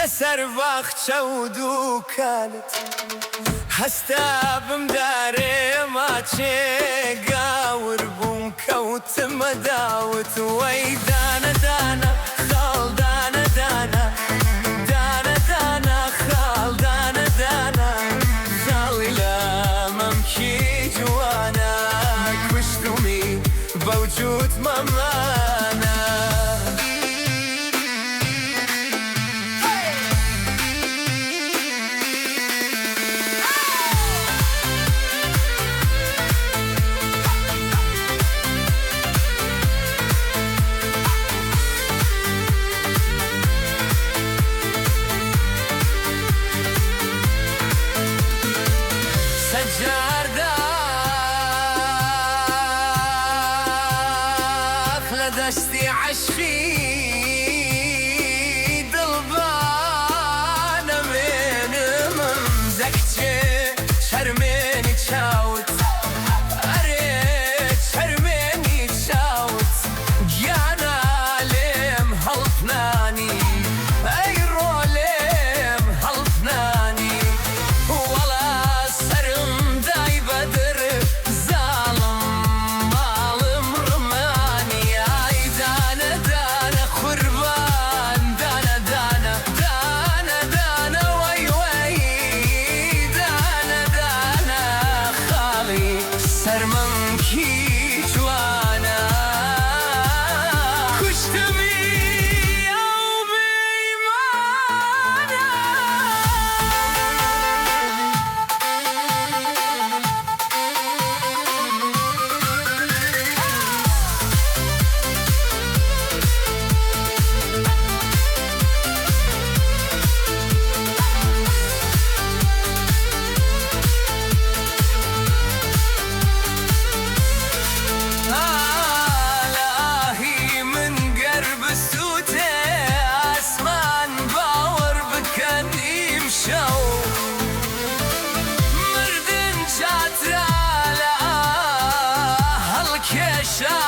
لەسەر باخچە و دووکانت هەستابم دارێ ماچێ گاور بووم کەوتمە داوت وەی دانە دانە خاڵ دانە دانە دانە دانە خاڵ دانە دانە خاڵی لە مەمکی جوانە کوشتمی بەو جووت مەمانە. سەجار داخ لە دەستی عەشقی دڵبانە مێنمم دەکچێ چەرمێنی چاوت ئەرێ چەرمێنی چاوت گیانە لێم هەڵپنانی ئەی ڕۆ لێم هەڵپنانی وەڵا سەرم دای بەدر زاڵم ماڵم ڕمانی ئای دانە دانە قوربان دانە دانە دانە دانە وەی وەی دانە دانە خاڵی سەرمەم کی جوانە کوشتمی ئەو بێ ئیمانە. ئالاهی من گەر بسووتێ ئاسمان باوەڕ بکەن ئیمشەو مردن چاترا لە هەڵکێشا.